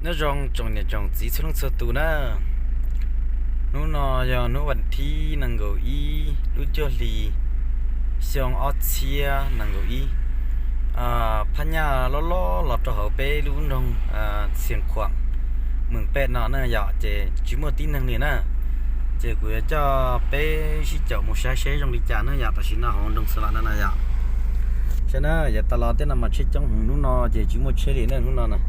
Nyob zoo tsoom niam tsoom txiv txhua leej txhua tus na. Hnub no yog hnub vas thib nees nkaum ib lub cuaj hli xyoo ob txhiab nees nkaum ib. Phab nyaj loj loj los rau hauv peb lub nroog Xiav Khuam, Mees Pej no na yom, ces tsis muaj tib neeg li na. Ces kuv yuav coj peb sib caum mus saib seb zoo li cas na yom, tam sim no hauv nroog Xav Vam no na yom. Saib na, yav tas los tej no mas tsheb coob heev, hnub no ces tsis muaj tsheb li na, hnub no na.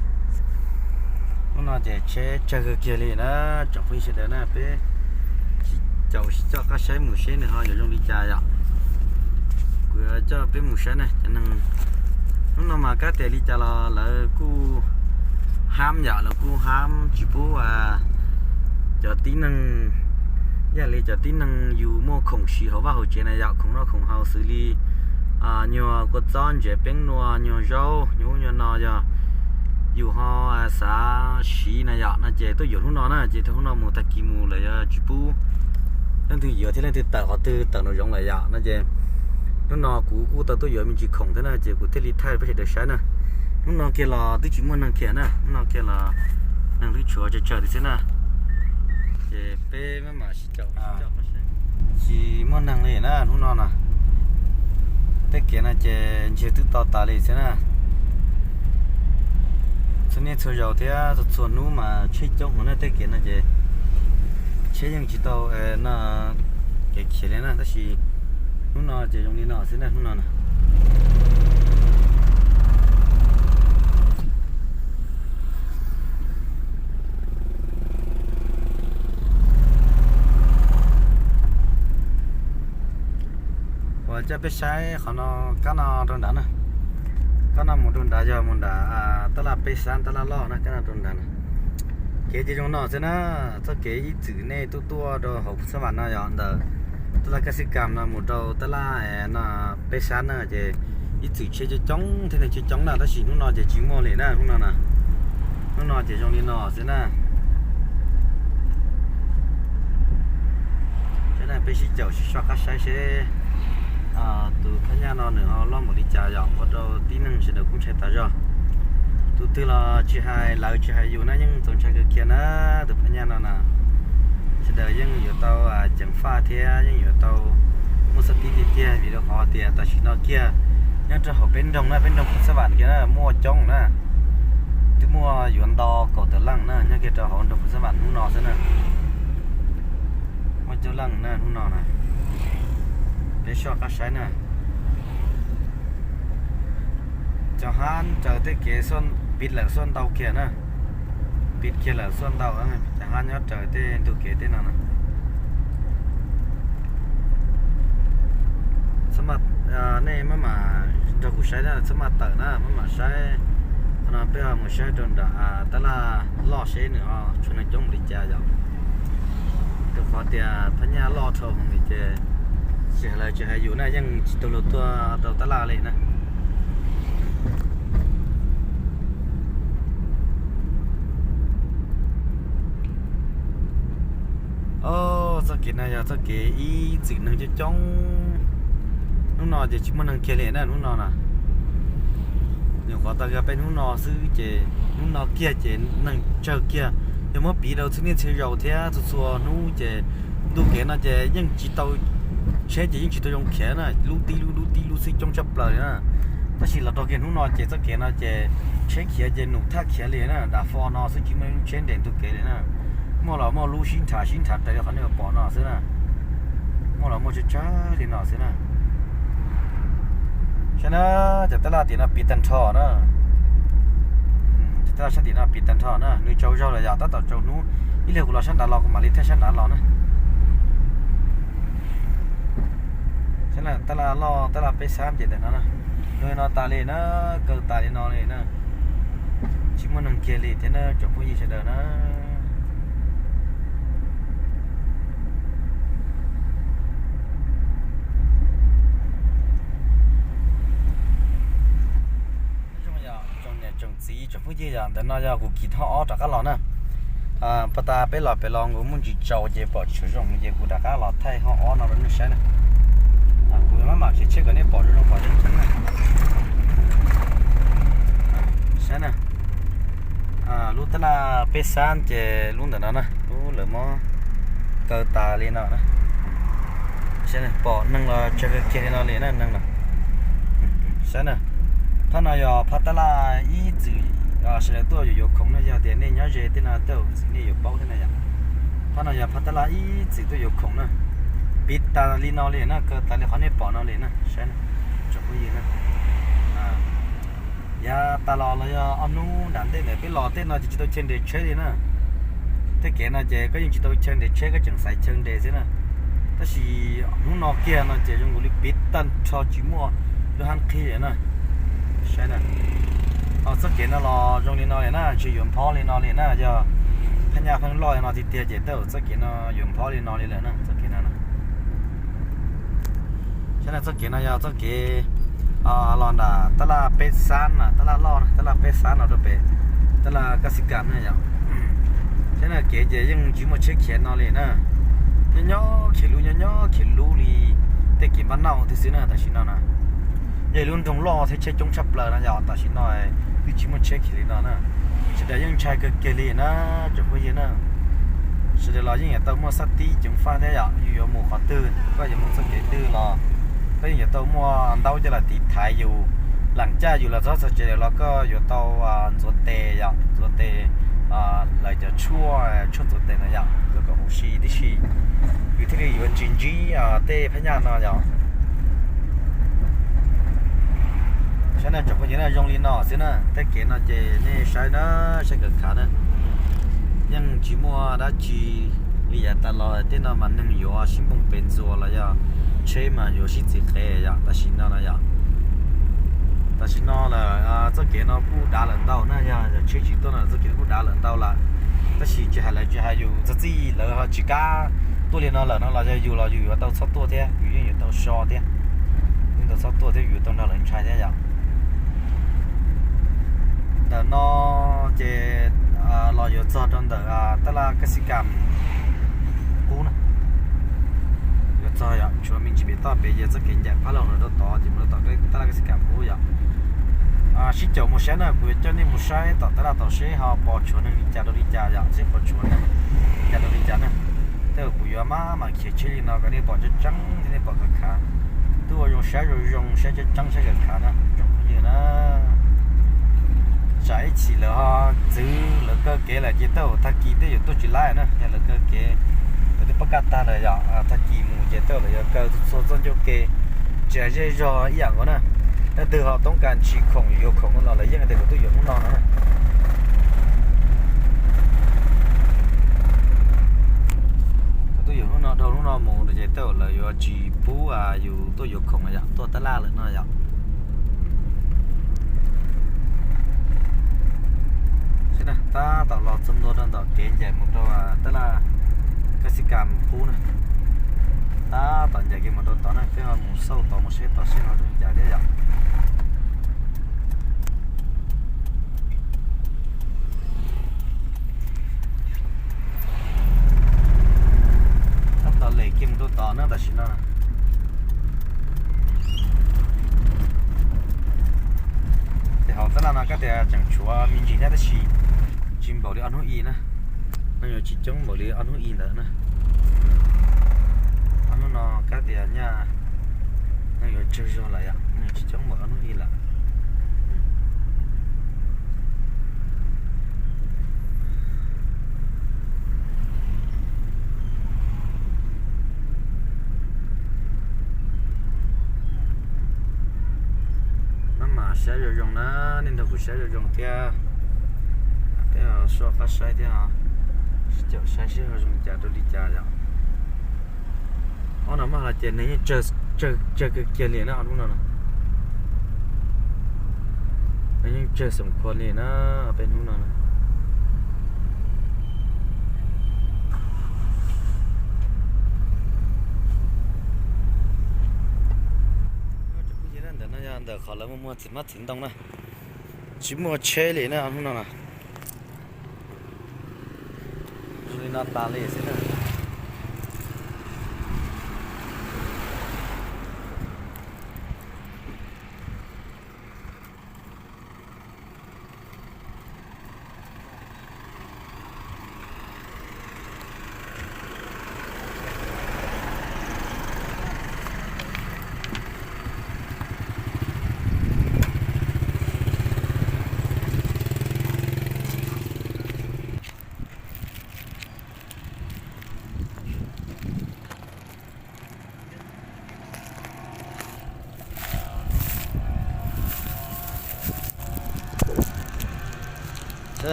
Hnub no ces tsheb tsawg kawg kiag li na, tsoom phooj ywg sawv daws na, peb sib caum sib coj qab saib mus seb nws ho yuav zoo li cas yom. Kuv yuav coj peb mus saib na, cov neeg hnub no mas kab tias li cas los lawv kuj hab yom, lawv kuj hab tsis pub cov tib neeg, ib yam li cov tib neeg yus muaj khoom siv hauv vaj hauv tsev na yom, khoom noj khoom haus xws li nyuag kua txob, ntsev, peeb nua, nyuag zaub, nyuag ub nyuag no yog yus ho xav siv na yom, no ces tuaj yuav hnub no na, ces thaum hnub no mus tag kis mus lawm yog tsis pub leej twg yuav thiab leej twg tawm qhov twg tawm nraum zoov lawm yom, no ces hnub no kuv kuj tau tuaj yuav me ntsis khoom thiab na, ces kuv thiaj li thaij peb sawv daws saib na. Hnub no kiag los twb tsis muaj neeg kiag na, hnub no kiag los neeg twb tshuav tsawg tsawg tiag xwb na. Ces peb maj mam sib caum, tsis muaj neeg li na hnub no na. Tej kev no ces ntsiag twb to tas li xwb na. Txhua niaj txhua zaus thiab txhua txhua hnub mas tsheb coob heev na, tej kev no ces tsheb yeej tsis tau no kev khiav li na, tab sis hnub no ces zoo li no xwb na, hnub no na. Kuv coj peb saib qhov no, kab no rau nrad na. Kab no mus rau nrad yog mus nram tab laj peb xab, tab laj loj na, kab no rau nrad na. Kev ces zoo no xwb na, txoj kev ib txwm nej tuaj tuaj rau hauv Xab Vam no yog ntawm tab laj Kab Xib Kam no mus rau tab laj no peb xab na, ces ib txwm tsheb coob coob thiab neeg coob coob na, tab sis hnub no ces tsis muaj li na, hnub no na. Hnub no ces zoo li no xwb na. Saib na, peb sib caum sib soj qab saib seb tus phab nyaj no nws ho loj npaum li cas yom, ua rau tib neeg sawv daws kuj ntshai tas zog. Tus twg los tsis hais lawv tsis hais yus na yeej txaus ntshai kawg kiag na. Tus phab nyaj no na sawv daws yeej yuav tau ceev faj thiab yeej yuav tau muaj xab tib tiag tiag, vim rau qhov tias tam sim no kiag nyob rau hauv peb nroog na, peb nroog Xab Vam kiag na muaj coob na, twb muaj yuav nto kaum tawm leej na nyob kiag rau hauv nroog Xab Vam hnub no xwb na. Muaj coob leej na hnub no na. Peb soj qab saib na. Cov hab raws tej kev piv lawm xuaj ntau kiag na, piv kiag lawm xuaj ntau, cov hab nyob raws tej ntug kev tej no na. Nej maj mam nrog kuv saib na, txhob maj tawm na, maj mam saib. Qhov no peb ho mus saib rau nram tab laj loj seb nws ho tshuav neeg coob npaum li cas yom. Rau qhov tias phab nyaj loj dhau heev li ces tsis hais lawv tsis hais yus na yeej tsis tau luag tuaj rau tab laj li na. Txoj kev no yog txoj kev ib txwm neeg coob coob. Hnub no ces tsis muaj neeg kiag li na hnub no na. Nyuam qhuav tau kiag peb hnub no xwb ces hnub no kiag ces neeg tsawg kiag. Yog muab piv rau txhua niaj txhia zaus thiab txhua txhua hnub ces ntu kev no ces yeej tsis tau, tsheb ces yeej tsis tau zoo khiav na, lub tib lub lub tib lub xwb coob tshaj plaws li na. Tab sis los rau kiag hnub no ces txoj kev no ces tsheb khiav ces num thaj khiav li na, dav fo no xwb tsis muaj lub tsheb nres ntu kev li na. Muaj los muaj lub sib nrhav sib nrhav raws li qhov nej pom no xwb na. Muaj los muaj tsawg tsawg li no xwb na. Saib na, cov tab laj tim no piv tag nrho na. Cov tab laj sab tim no piv tag nrho na, nws tsaus zog lawm yom, tab tom tsaus hnub. Ib pliag kuv los sab nrad los kuv mam li thaij sab nrad los na. Saib na, tab laj loj tab laj peb xab ces ntawm no na, nws no tas li na, kaw tas li no li na. Tsis muaj neeg kiag li thiab na tsoom phooj ywg sawv daws na. Tsoom niam tsoom txiv tsoom phooj ywg, yog ntawm no yog kuv kis thoj ob rov qab los na. Pas tas peb los pem los nkaus muaj ntsis tsaus ces pom tsis tshua zoo ces kuv rov qab los thaij thoj ob no rau nej saib na. Kuv maj mam khiav tsheb kom nej pom zoo zoo pom tseeb tseeb na. Saib na. Lub tab laj peb xab ces lub ntawm no na, lub lawv muab kaw tas li no na. Saib pom neeg los tsawg kawg kiag li no li na neeg no. Saib na, phab no yog phab tab laj ib txwm sawv daws tuaj yuav yuav khoom na, yog tias nej nyob ze tej no tej zaum nej yuav paub thiab na yom. Phab no yog phab tab laj ib txwm tuaj yuav khoom na. Piv tas li no li na, kaw tas li qhov nej pom no li na, saib na, tsoom phooj ywg na. Yav tas los los yog ob hnub nram ntej ntawd peb los tej no ces tsis tau chaw nres tsheb li na. Tej kev no ces koj yeej tsis tau chaw nres tsheb, koj tseem xaiv chaw nres xwb na. Tab sis hnub no kiag no ces zoo nkaus li piv tag nrho tsis muaj lub hab qhib li na. Saib na, txoj kev no los zoo li no li na, ntshe yuav nphob li no li na, yog phab nyaj pheej loj li no tiag tiag ces tej zaum txoj kev no yuav nphob li no li lawm na, txoj kev no na. Saib na, txoj kev no yog txoj kev los nram tab laj peb xab na, tab laj loj na, tab laj peb xab no rau pem tab laj Kab Xis Kas na yom. Saib na, kev ces yeej tsis muaj tsheb khiav no li na. Nyob nyob khiav lub, nyob nyob khiav lub li tej kev npab nauj thiab xwb na tam sim no na. Yog lub nroog loj thiab tsheb coob tshaj plaws no yom, tam sim no twb tsis muaj tsheb khiav li no na. Sawv daws yeej ntshai kawg kiag li na, tsoom phooj ywg na. Sawv daws los yeej yuav tau muaj xab tib ceev faj thiab yom, yus yuav mus qhov twg, koj yuav mus txoj kev twg los koj yeej yuav tau muaj ntaub coj los tiv thaiv yus. Lam caj yus los txog txog tsev lawm los koj yuav tau ntxuav tes yom, ntxuav tes, lawv cov tshuaj, tshuaj ntxuav tes no yom, ntxuav kom huv si tib si, yus thiaj li yuav tsis ntsib tej phab nyaj no yom. Saib na, tsoom phooj ywg na, zoo li no xwb na, tej kev no ces nej saib na, saib kawm khav na. Yeej tsis muaj dab tsi li yav tas los, tej no mas neeg yuav sib npoog pes ntxuas los yog tsheb mas yuav sib txiv qev yom, tam sim no no yom. Tam sim no lawm txoj kev no kuj dav lawm ntau na, yog tsheb tsis tuaj no txoj kev kuj dav lawm ntau lawm. Tab sis tsis hais lawv tsis hais yus, txog txij lawv ho tsis kam tuaj li no lawm no los yog yus los yus yuav tau txhob tuaj thiab, yus yeej yuav tau so thiab, yeej tau txhob tuaj thiab, yus yuav tau nrog lawv ntshai thiab yom. Ntawm no ces los yuav txog rau ntawm tab laj Kab Xis Kas qub na. Yuav txog yom, tshuav me ntsis pem toj pem yog txoj kev ncaim phab laug no rau tod ces mus rau tom tab laj Kab Xis Kas qub yom. Sib caum mus saib na, kuv yuav coj nej mus saib tom tab laj tod seb ho pos tshuav neeg li cas rau li cas yom, seb pos tshuav neeg li cas rau li cas na. Tej zaum kuv yuav maj mam khiav tsheb li no kom nej pom tseeb tseeb thiab nej pom kawm khav. Twb ua zoo saib zoo zoo saib tseeb tseeb saib kawm khav na, tsoom phooj ywg na. Tsam ib chim lawv ho txwv lawv kaw kev lawm ces tej zaum tag kis tej yuav tuaj tsis laib na, yog lawv kaw kev, lawv twb pab kaj tag lawm yom, tag kis mus ces tej zaum lawv yuav kaw txhua txhua txoj ncauj ke, tsis hais zej zog ib yam nkaus na. Leej twg ho toob kas nrhiav khoom yuav khoom no los lawv yeej tias kom tuaj yuav hnub no no na. Kom tuaj yuav hnub no, dhau hnub no mus no ces tej zaum lawv yuav tsis pub yus tuaj yuav khoom yom, tuaj tab laj lawm no yom. Saib na, tab tom los txog ntua rau ntawm kev ncaim mus rau tab laj Kab Xis Kas qub na. Tab tom ncaim kev mus rau tod na, peb ho mus xauj tod mus saib tod seb ho zoo li cas thiab yom. Tab tom lem kiag mus rau tod na tam sim no. Ces hauv tab laj no kab tias tseem tshuav me ntsis thiab tab sis tsis npaum li ob hnub i na. Neeg yuav tsis coob npaum li ob hnub i ntawd na. Ob hnub no kab tias nyaj neeg yuav tsawg zog lawm yom, neeg yuav tsis coob npaum ob hnub i lawm. Maj mam saib zoo zoo na, nej nrog kuv saib zoo zoo thiab. Peb ho soj qab saib thiab, sib caum saib seb ho zoo li cas rau li cas yom. Ob no mas hais tias neeg yeej tsawg kawg kiag li na, ob hnub no na. Neeg yeej tsawg xoom khuas li na, peb hnub no na. Ntawm no yog ntawm qhov lawv muaj muag txiv hmab txiv ntoo na. Tsis muaj tsheb li na, hnub no na. Zoo li no tas li xwb na.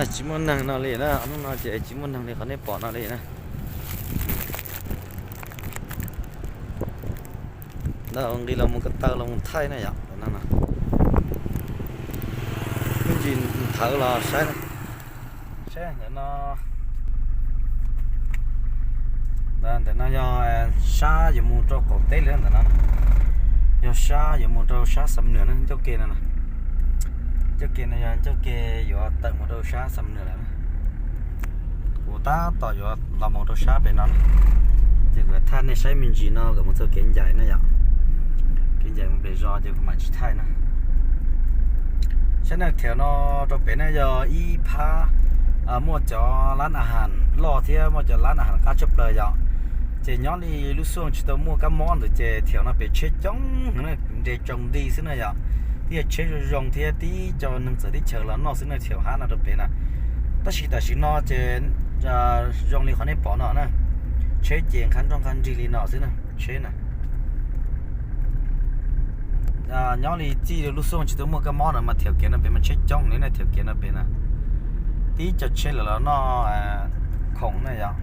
Tsis muaj neeg no li na, hnub no ces tsis muaj neeg li qhov nej pom no li na. Ntawd nqis los mus ko taw los mus thaij na yom. Ib ntsis thawv los saib, saib ntawm no. Ntawm no yog sab yuav mus rau qaum teb li ntawm no, yog sab yuav mus rau sab Xam Nwm na, ncauj ke no. Ncauj ke no yog ncauj ke yuav tawm mus rau sab Xam Nwm lawm. Kuv tab tom yuav los mus rau sab pem no, ces kuv thaj nej saib me ntsis no kom mus txog kev ncaim na yom. Kev ncaim mus pem zos ces kuv mam tsis thaij na. Saib na, thiab no rau pem na yog ib phab muaj cov lab a has loj thiab muaj cov lab a has qab tshaj plaws yom. Ces nyob li lub xyoo tsis tau muaj kab mob ntawd ces thiab no pem tsheb coob, nres tsaus nti xwb na yom. Tib yog tsheb zoo zoo thiab tib co neeg txawv teb chaws los noj xwb na, thiab hab no rau pem na. Tab sis tam sim no ces zoo li qhov nej pom no na, tsheb ces nqhab nroj nqhab nrig li no xwb na, tsheb na. Nyob li txij lub xyoo tsis tau muaj kab mob no mas thiab kev no pem mas tsheb coob li na, thiab kev no pem na. Tib co tsheb lawv los noj khoom na yom.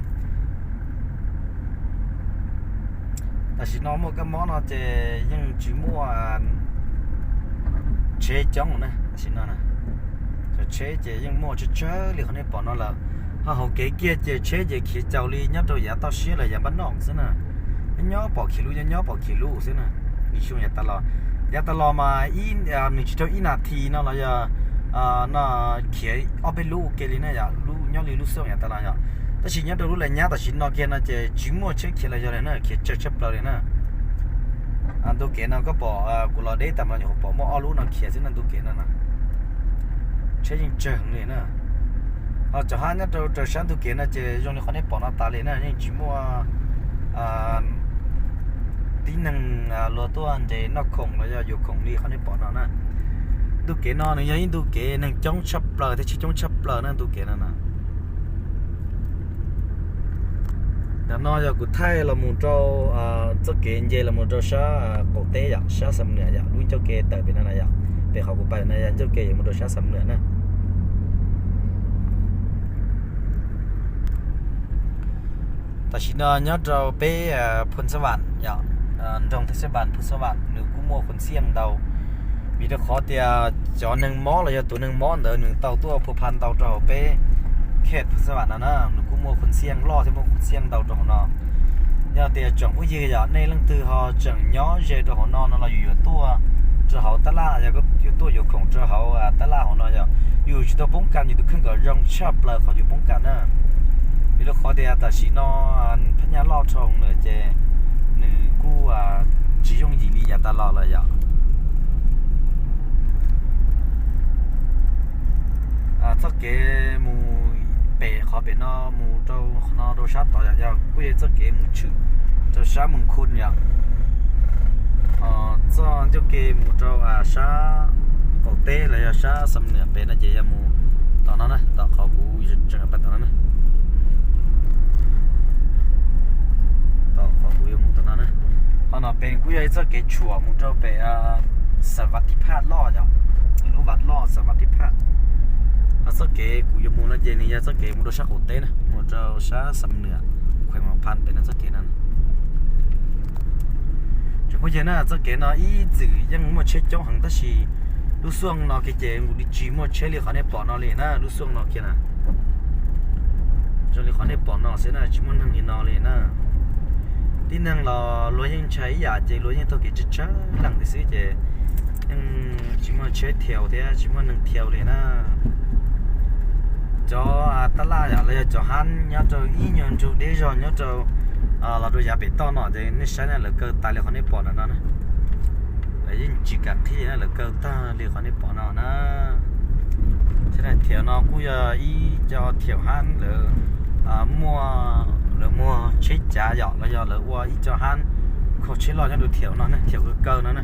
Tam sim no muaj kab mob no ces yeej tsis muaj tsheb coob na tam sim no. Cov tsheb ces yeej muaj tsawg tsawg li qhov nej pom no lawm. Ho hauv kev kiag ces tsheb ces khiav caus li nyob rau yav toj siab los yav npab noj xwb na. Nyob pom khiav lub, nyob pom khiav lub xwb na. Nws xyoo yav tas los, yav tas los mas nws tsis dhau ib nas this no los yog no khiav ob peb lub ua ke li na yom, nyob li lub xyoo yav tas los yom. Tab sis nyob rau lub laj nyab tam sim no kiag no ces tsis muaj tsheb khiav los yog li na, khiav tsawg tshaj plaws li na. Ntu kev no koj pom kuv los deb tas mas nyuam qhuav pom muaj ob lub no khiav xwb na, ntu kev no na. Tsheb yeej tsawg li na. Ho cov hab nyob rau raws sab ntu kev no ces zoo li qhov nej pom no tas li na, yeej tsis muaj tib neeg luag tuaj nres noj khoom los yog yuav khoom li qhov nej pom no na. Ntu kev no nws yog ib ntu kev neeg coob tshaj plaws thiab tsheb coob tshaj plaws na, ntu kev no na. Ntawm no yog kuv thaij los mus rau txoj kev nce los mus rau sab qaum teb yom, sab Xam Nwm yom, lub ncauj ke tawm pem no na yom. Pem qhov kuv pais na yog ncauj ke yuav mus rau sab Xam Nwm na. Tam sim no nyob rau peb Phu Xab Vam yom, nroog Thaj Xab Vam, Phu Xab Vam nws kuj muaj khuv xiaj ntau, vim rau qhov tias cov neeg mob los yog tus neeg mob ntawd nws tau tuaj phua pha ntau rau hauv peb khej Phu Xab Vam no na, nws kuj muaj khuv xiaj loj thiab muaj khuv xiaj ntau rau hauv no. Yog tias tsoom phooj ywg yog nej leej twg ho tseem nyob ze rau hauv no no los yus yuav tuaj rau hauv tab laj, yog yuav tuaj yuav khoom rau hauv tab laj hauv no yog yus tsis tau poob kas yus tus kheej kom zoo tshaj plaws qhov yus poob kas na. Vim rau qhov tias tam sim no phab nyaj loj dhau lawm ces nws kuj tsis yooj yim li yav tas los lawm yom. Txoj kev mus pem qhov pem no mus rau qhov no rau sab tod yog kuj yog txoj kev mus tshwm rau sab Moos Khun yom. Txoj ncauj ke mus rau sab qaum teb los yog sab Xam Nwm pem no ces yog mus tom no na, tom qhov kuv tseem pais tom no na. Tom qhov kuv yuav mus tom no na. Qhov no pem kuj yog ib txoj kev tshuam mus rau pem Xa Vam Thib Phaj loj yom, lub vas loj Xa Vam Thib Phaj. Ho txoj kev kuv yuav mus no ces nws yog txoj kev mus rau sab qaum teb na, mus rau sab Xam Nwm, khuem Mos Phas pem no txoj kev no. Tsoom phooj ywg na, txoj kev no ib txwm yeej muaj tsheb coob heev tab sis lub xyoo no kiag ces nws tsis muaj tsheb li qhov nej pom no li na, lub xyoo no kiag na. Zoo li qhov nej pom no xwb na, tsis muaj neeg li no li na. Tib neeg los luag yeej ntshai ib yam ces luag yeej taug kev tsawg tsawg leej li xwb ces yeej tsis muaj tsheb thiaus thiab tsis muaj neeg thiaus li na. Cov tab laj yom los yog cov hab nyob rau ib nyuag nrug deb zog nyob rau los rau yav pem toj no ces nej saib na, lawv kaw tas li qhov nej pom ntawm no na. Lawv yeej tsis kam qhib na, lawv kaw tag li qhov nej pom no na. Thiab no kuj yog ib co thiaum hab lawv muaj, lawv muag tsheb cav yom los yog lawv ua ib co hab kho tsheb loj nyob rau thiaum no, thiaum kaw kaw no,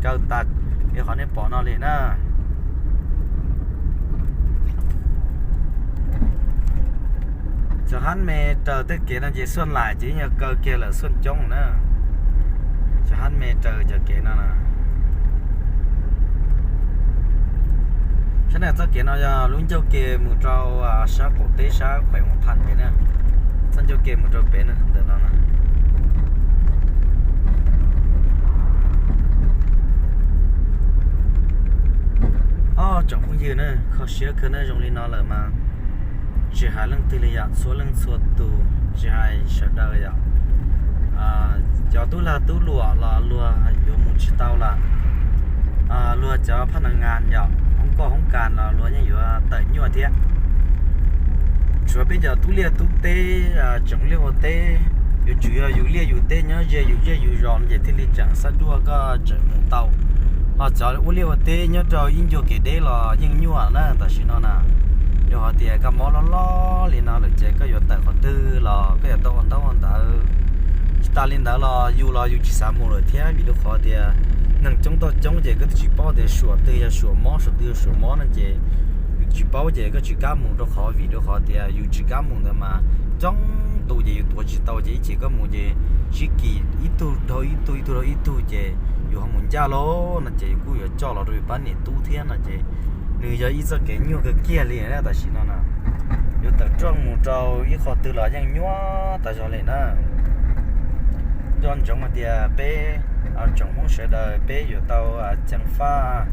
kaw tas li qhov nej pom no li na. Cov hab me raws tej kev no ces xuaj laim ces yog kaw kiag lawm xuaj coob na. Cov hab me raws cov kev no na. Sab na txoj kev no yog lub ncauj ke mus rau sab qaum teb sab Khuem Huas Phas pem na. Txoj ncauj ke mus rau pem na, ntawm no na. Ob tsoom phooj ywg na, kho siab kawg na, zoo li no lawm mas tsis hais leej twg li yom, txhua leej txhua tus, tsis hais sawv daws yom. Cov tub lag tub luam los luag yuav mus tsis tau lawm. Luag cov phaj nas ngas yom, hoob koj hoob kas los luag yeej yuav tawm nyuaj thiab. Tshuav peb cov tub liaj tub teb, tseem liaj ua teb, yuav tsum yog yus liaj yus teb nyob ze yus zej yus zos no ces thiaj li tseem xab duaj koj tseem mus tau. Ho cov ua liaj ua teb nyob rau ib ncua kev deb los yeej nyuaj na tam sim no na. Yog hais tias kab mob loj loj li no lawm ces koj yuav tawm qhov twg los koj yuav tau ua ntaub ua ntawv. Tsis tas li ntawd los yus los yus tsis xav mus lawm thiab, vim rau qhov tias neeg coob toj coob ces koj twb tsis paub tias suam twg yog suam mob, suam twg yog suam mob no ces yus tsis paub ces koj tsis kam mus rau qhov, vim rau qhov tias yus tsis kam mus ntawd mas coob tus ces yus tuav tsis tau ces ib chim koj mus ces sib kis ib tug dhau ib tug, ib tug dhau ib tug ces yus ho mus ncaj lauj no ces yus kuj yuav coj los rau yus pab niam tub thiab no ces nws yog ib txoj kev nyuaj kawg kiag li na tam sim no na. Yuav tawm rooj mus rau ib qho twg los yeej nyuaj tas zog li na. Nco ntsoov hais tias peb tsoom Hmoob sawv daws peb yuav tau ceev faj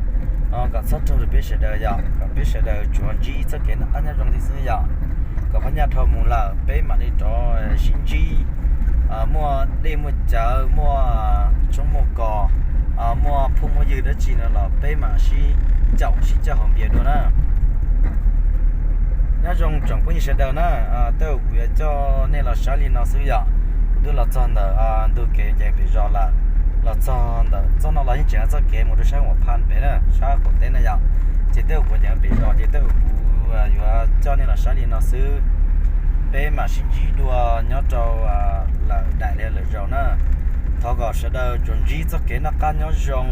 kom txhob raug li peb sawv daws yom, kom peb sawv daws tsuas ntsib txoj kev noj qab nyob zoo li xwb yom. Kom phab nyaj dhau mus lawm peb mam li rov sib ntsib. Muaj dej muaj cawv, muaj tshoob muaj kos, muaj phooj muaj ywg dab tsi no los peb mam sib caum sib coj haus npias dua na. Nyob zoo tsoom phooj ywg sawv daws na, tej zaum kuv yuav coj nej los saib li no xwb yom. Kuv twb los txog ntawm ntug kev nce pem zos lawm, los txog ntawm txoj no los yeej tseem txoj kev mus rau sab Huas Phas pem na, sab qaum teb na yom. Ces tej zaum kuv nce pem zos ces tej zaum kuv yuav coj nej los saib li no xwb. Peb mam sib ntsib dua nyob rau lawm daim li lawm zaus na. Thov kom sawv daws tsuas ntsib txoj kev noj qab nyob zoo,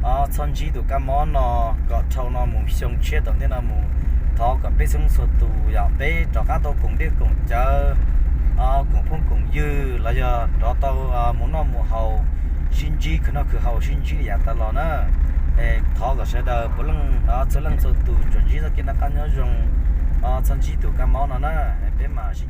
txhob ntsib tus kab mob no kom dhau no mus xyoo tshiab tom ntej no mus. Thov kom peb txhua leej txhua tus yog peb rov qab tau koom dej koom cawv, koom phooj koom ywg los yog rov tau mus noj mus haus, sib ntsib khwv noj khwv haus, sib ntsib li yav tas los na. Thov kom sawv daws puav leej txhua leej txhua tus tsuas ntsib txoj kev noj qab nyob zoo, txhob ntsib tus kab mob no na. Peb mam sib